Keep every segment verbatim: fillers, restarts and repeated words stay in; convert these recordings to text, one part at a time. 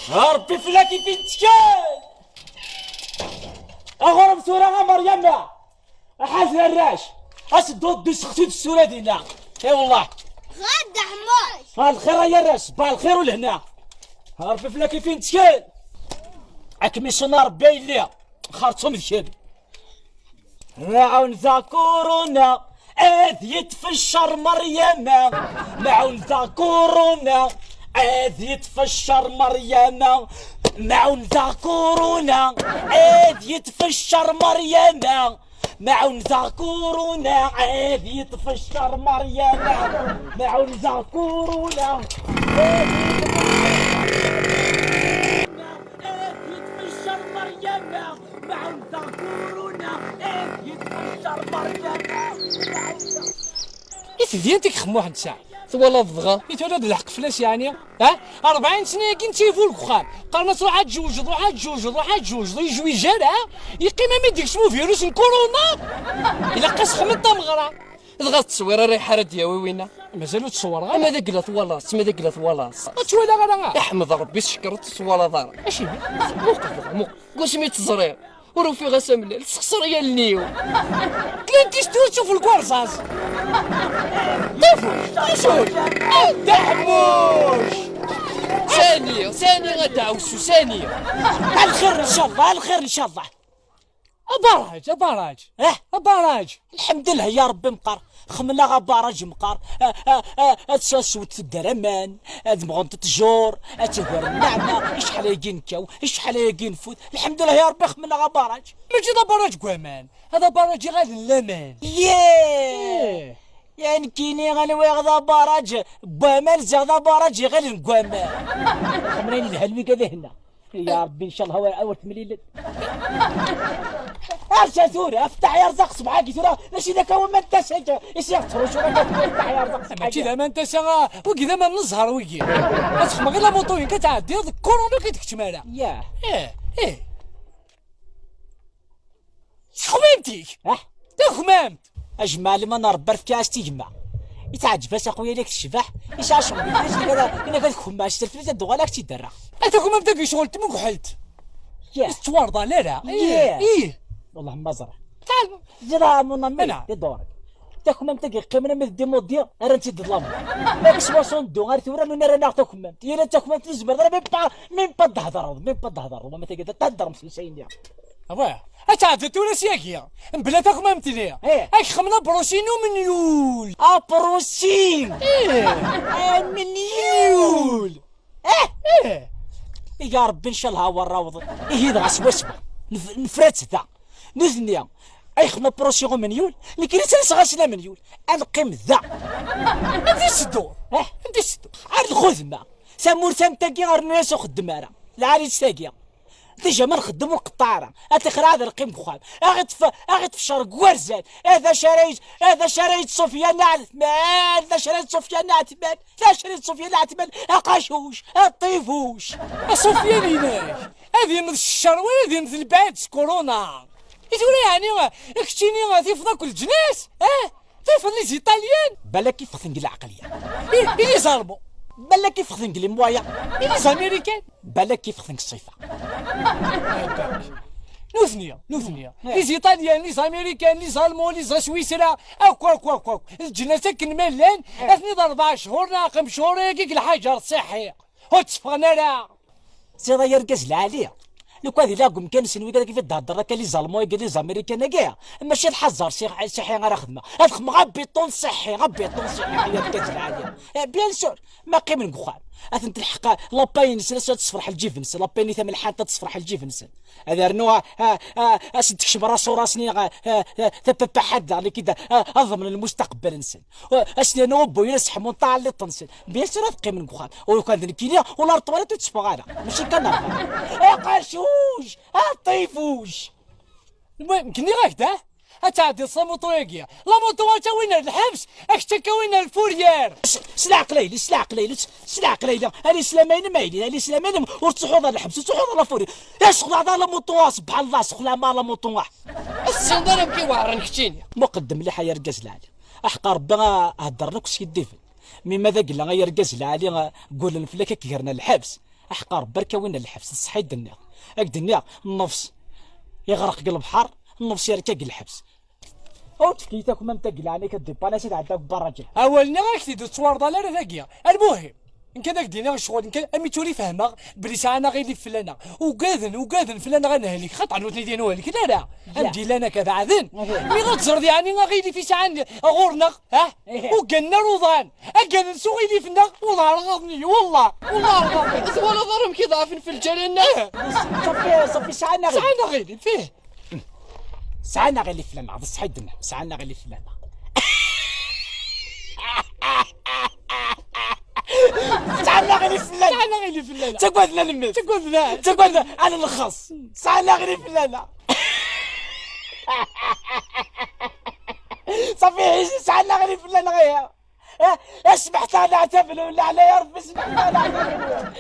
Ṛebbi fell-ak i t-in-ttkal. Aɣrum tura a Meryama. Aḥaz arrac. As-ddu ddu sexsi-d ssura dinna. Ay wallah. Ɣad Ḥmuc. Ha lxir ay arrac, ba lxir u lehna. Ṛebbi fell-ak i t-in-ttkal. Ad kem-iṣun Ṛebbi a yelli. Xerṣum d kemm. Mɛun da kuruna, ad yeṭṭef ccer Meryama. Mɛun da kuruna, ad yeṭṭef ccer Meryama. Mɛun da kuruna, ad yeṭṭef ccer Meryama. Mɛun da kuruna, ad yeṭṭef ccer Meryama. Mɛun da kuruna, ad yeṭṭef ccer Meryama. Mɛun da kuruna, ad yeṭṭef ccer Meryama. I tedyant i ixemmuḥen tesɛa? Twalaḍ dɣa? I twalaḍ lḥeqq fell-as yeɛni? Ha? Rebɛin sna-yagi netta yebul deg uxxam. Qqaren-as: "Ruḥ ad tjewjeḍ, ruḥ ad tjewjeḍ, ruḥ ad tjewjeḍ." Ur yejwij ara, ha? Yeqqim am i d-yekcem uvirus n kuruna. Ilaq-as xmed tameɣra. Dɣa tettṣewwir ara iḥar ad d-yawi winna. Mazal ur tettṣewwireḍ ara? Ma d agla twalaḍ, ma d agla twalaḍ. Ur ttwaliɣ ara. Iḥmed Rebbi s ccekker ur tettwalaḍ ara. Acimi? Muqel dɣa, muqel. Deg wasmi tt-ẓriɣ, ur ufiɣ asamlal, sexṣer yallen-iw. Clint Eastwood, tuf lgwarẓaẓ. Tifus, tifus. A Dda Ḥemmuc. Sani, sani a ddeɛwessu, sani. Alxir ncallah, alxir ncallah. Abaraj, abaraj. Eh? Abaraj. Lḥemdullah ya Rebbi meqqar. Xemmeɣ abaraj meqqar. Ah, ah, ah, ad s-, ad swent tuddar aman, ad mɣent ttjur, ad tagar nneɛma, acḥal ayagi nekkaw, acḥal ayagi nfud. Lḥemdullah ya Rebbi xemmeɣ abaraj. Mačči d abaraj deg waman, ad abaraj iɣallen laman. Yee! Ih. Ya nekkini anwa iɣ d abaraj n waman, ziɣ d abaraj iɣallen deg waman. Xemmeɣ ayen yelhan wigad ihna. Ya Rebbi, ncallah awer, awer temlilem. Arsa tura, aftaḥ yerẓaq ṣṣbeḥ-agi tura, mačči d akka waman n tasa-agi, i s-yeɣ ttrucun akka tura, aftaḥ yerẓaq ṣṣbeḥ-agi. Mačči d aman n tasa, ah, wigi d aman n zzher wigi. Ad txemmeḍ i lamuṭu-ink ad tɛeddiḍ, kurun ur k-id-keččem ara. Yah. Ih, ih. Taxmamt-ik! Ah! Taxmamt! Ajmaɛ liman Rebbi ar fkiɣ-as tigma. I teɛǧeb-as a xuya yak tecbeḥ, yesɛa ccɣel di fris, nekk ad, nekk ad kemmac, s lfris ad d-uɣal ak-tt-id-rreɣ. A taxmamt-agi ccɣel tmugḥelt. Yah. Ur tettwarḍal ara. Yah. Ih. Wellah ma ẓriɣ. Tal. Ẓriɣ a mon ami, di ḍurek. Taxmamt-agi qqimen am d dimudi, ara nti d lamu. Yak soixante-deux ar tura nuna ara naɣ taxmamt. Yella d taxmamt ur tezmireḍ ara, même pas, même pas d-thedreḍ, même pas d-thedreḍ, wama tagi d-thedreḍ s lsayni. Awah, ad tɛeddi tura syagi, mebla takmamt-nni. Eh. Ad k-xemmeɣ abṛusi n umenyul. Abṛusi! Eh. Amenyul! Eh! Eh! Ya Rebbi, ncallah a wa rawḍen. Ihi dɣa swaswa. Nef-, nefra-tt da. Nutni, ay xemmeɣ abṛusi n umenyul, nekkini ttalaseɣ-asen amenyul. Ad neqqim da. Anda i s-tedduḍ? Eh? Anda i s-tedduḍ? Ar lxedma. Tamurt am tagi, rnu-yas ur xeddem ara. Lɛali-tt tagi. Déjà ma nxeddem ur nqeṭṭeɛ ara. A tixra ad neqqim deg uxxam. A ɣ-iṭṭef-, a ɣ-iṭṭef ccer deg warzan. A d acu ara yečč, a d acu ara yečč Sufyan Ɛetman? D acu ara yečč Sufyan Ɛetman? D acu ara yečč Sufyan Ɛetman? A qacuc, a ṭibuc. A Sufyan inek, ad yemmet ccer wala ad yemmet lbeɛd s kuruna. I tura yeɛni, keččini tifeḍ akk leǧnas? Eh? Tifeḍ les Italiens? Balak ifeɣ-ten deg lɛeqliya. I, i les Allemands? Balak ifeɣ-ten deg les moyens. I les Américains? Balak ifeɣ-ten deg ṣṣifa. Nutni, nutni. Eh. Les Italiens, les Américains, les Allemands, les Swisra, akk, akk, akk, akk. Leǧnas akken ma llan, eh, atni d rebɛa cchur neɣ xems cchur ayagi deg lḥaǧer ṣṣiḥi. Ur tteffɣen ara. Tiḍ ay argaz lɛali. Lukan d ilaq umkan-nsen wigad i d-heddren akka, les Allemands-agi, les Américains-agi, mačči d lḥazer ṣiḥ-, ṣiḥi ara xedmeɣ. Ad xedmeɣ abiṭun ṣiḥi, abiṭun ṣiḥi ay argaz lɛali. Eh, bien sûr, ma qqimen deg uxxam, ad ten-telḥeq la paye-nsen, ad tesferḥ lǧib-nsen, la paye-nni tamelḥant ad tesferḥ lǧib-nsen. Ad rnu, a, a, a, ad sen-tekcem asuras-nni, a, a, a, tapapaḥat daɣen i k-id-, a, ad ḍemnen lmustaqbel-nsen. Aslana ubbuyen aseḥmu n tɛelliḍt-nsen. Bien sûr ad qqimen deg uxxam. U lukan d nekkini, ula ar ṭwalit ur tteffeɣ ara. Mačči kan rebɛa. Aqacuc! Aṭifuc! Nekkni-ak-d, ah? Ad tɛeddiḍ s lamuṭu-agi. Lamuṭu ad tawin ar lḥebs, ad k-tt-id-awin ar lfuryar. S, s leɛqel-ayli, s leɛqel-ayli, s, s leɛqel-ayli. Alislamayen ma yili, alislamayen ur ttruḥuḍ ar lḥebs, ur ttruḥuḍ ar lfuryar. Ur txelɛeḍ ara lamuṭu-a, subḥan Allah, txelɛem ara lamuṭu-a. Ur tessineḍ ara amek i weɛren keččini. Muqel-d mliḥ ay argaz lɛali. Aḥeqqa Rebbi, a, heddren akk skiddiben. Mi ma d agella ay argaz lɛali, a, ggulen fell-ak ad k-gren ar lḥebs. Aḥqar, barka win n lḥebs, ṣṣeḥ i d-nniɣ. Ak d-nniɣ, nnefs iɣreq deg lebḥer, nnefs yerka deg lḥebs. Ur tefki-yi takmamt-agi, leɛnaya-k, ad d-ippalasi tɛedda deg berraǧ. Awal-nni ak-t-id ur tettwarḍal ara tagi. Almuhim, nekk ad ak-d-iniɣ ccɣel, nekk ami tura i fehmeɣ belli sɛan aɣilif fell-aneɣ. Ugaden, ugaden fell-aneɣ ad nehlik, xaṭer nutni d inhelken ara. Anda i llan akka beɛden. Mi ad teẓreḍ yeɛni aɣilif i sɛan ɣur-neɣ, ha? Ugaden ar uḍan. Akken s uɣilif-nneɣ, ur ḍerreɣ aḍen-iyi, wallah, wallah ur ḍerreɣ. Twalaḍ ara amek i ḍeɛfen f lǧal-nneɣ? Ṣaffi, ṣaffi, sɛan aɣilif. Sɛan aɣilif, ih. Sɛan aɣilif fell-aneɣ, d ṣṣeḥ i d-nniɣ, sɛan aɣilif fell-aneɣ. Sɛan aɣilif fell-aneɣ. Sɛan aɣilif fell-aneɣ. Ttagaden ad nmet. Ttagaden ad. Ttagaden ad nlexxeṣ. Sɛan aɣilif fell-aneɣ. Ṣaffi, sɛan aɣilif fell-aneɣ, ih. Eh, اسمح تعالى اعتبلوا، لا لا يا رب، اسمح تعالى اعتبلوا.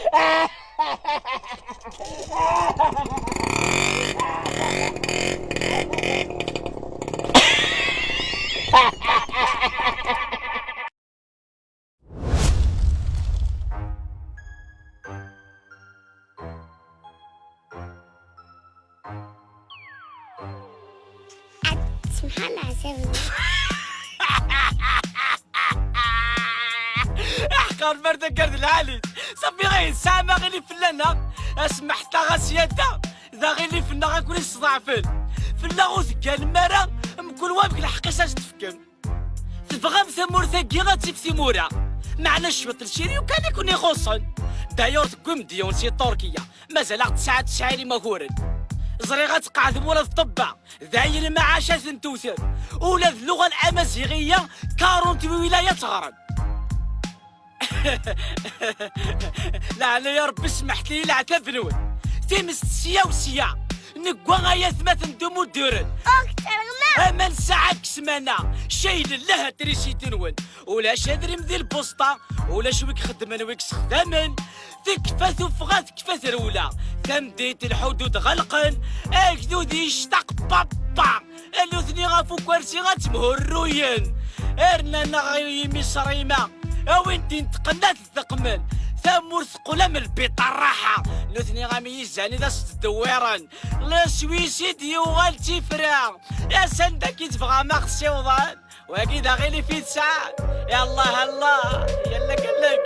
سبحان الله عساوي. احقر فرد قرد العالي. صافي غير الساعة ما غير فلانا. اسمح حتى غا سيادة. ذا غير اللي فينا غاكون يستضعفن. فلا غو ثقال مارا. مكل وابك الحق يساس تفكم. Tebɣam tamurt-agi ad tif timura, meɛna cwiṭ n lciri ukan i ken-ixuṣṣen. D'ailleurs tewwim-d yiwen si Turkiya, mazal-aɣ tesɛa tesɛin imakuren. Ẓriɣ ad tqeɛdem ula d ṭṭebba, d ayen lmaɛacat n tewtem, ula d lluɣa n amaziɣiya, quarante wilayat ɣren. Leɛnaya Rebbi, smeḥt-iyi leɛtab-nwen. Times sya u sya. Negwa ay atmaten d umuduren. Aman saɛa deg ssmana. Cay lellah trisiti-nwen. Ulac adrim di lbusṭa. Ulac wi ixeddmen, wi yessexdamen. Tekfa tuffɣa, tekfa trewla. Tamdint, lḥudud ɣelqen. Agdud yectaq papa. Nutni ɣef ukersi ad ttemhurruyen. Rnan-aɣ Imisrima. Awin-d intqen ad t-deqmen. Tamurt teqqel am lbiṭ rraḥa. Nutni am yizan i d as-ttdewwiren. Leswis i d-yuɣal d tifra. Asa anda k-i tebɣam a ɣ-ssiwḍen. Wagi d aɣilif i tesɛam. Ya Allah, Allah. Yalla kellek.